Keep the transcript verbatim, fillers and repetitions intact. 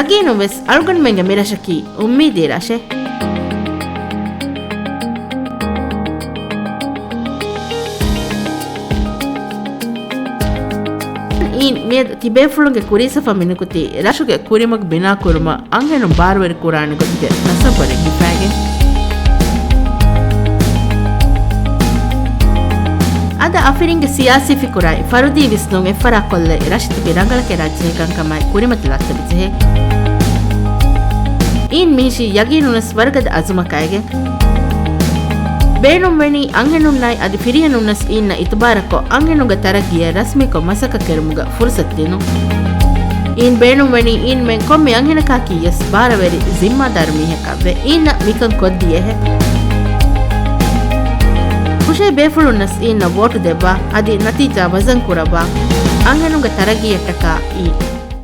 ޔަގީނުން ވެސް އަޅުގަނޑުމެންގެ މި ރަށަކީ އުއްމީދީ ރަށެއް. އިން މިއަދު ތިބޭފުޅުންގެ ކުރީ ސަފަ މިނިކުތީ ރަށުގެ ކުރިމަގު ބިނާކުރުމަށް އަންހެނުން ބާރުވެރި ކުރާނެ ގޮތުގެ ތަސައްވަރެއް ހިފާގެން. އަދި އަފިރިންގެ ސިޔާސީ ފިކުރާއި ފަރުދީ ވިސްނުން އެއްފަރާ ކޮށްލައި ރަށު ތިބި ރަނގަޅަކަށް ރާއްޖޭ ކަންކަމާއި ކުރިމަތިލާ ތަބިޖެހޭ. އިން މިހިށީ ޔަގީނުންވެސް ވަރުގަދަ އަޒުމަކާއިގެން. ބޭނުންވަނީ އަންހެނުންނާއި އަދި ފިރިހެނުންނަސް އިންނަށް އިތުބާރަކޮށް، އަންހެނުންގެ ތަރައްގީއަށް ރަސްމީކޮށް މަސައްކަތް ކެރުމުގަ ފުރުސަތު ދިނުން. އިން ބޭނުންވަނީ އިންމެން ކޮންމެ އަންހެނަކާކީޔަސް ބާރަވެރި ޒިންމާދާރު މީހަކަށްވެ، އިންނަށް މިކަން ކޮށްދިޔަހެ. ކުށޭ ބޭފުޅުންނަސް އިންނަށް ވޯޓު ދެއްވާ، އަދި ނަތީޖާ ވަޒަން ކުރައްވާ، އަންހެނުންގެ ތަރައްގީއަށްޓަކާ އިން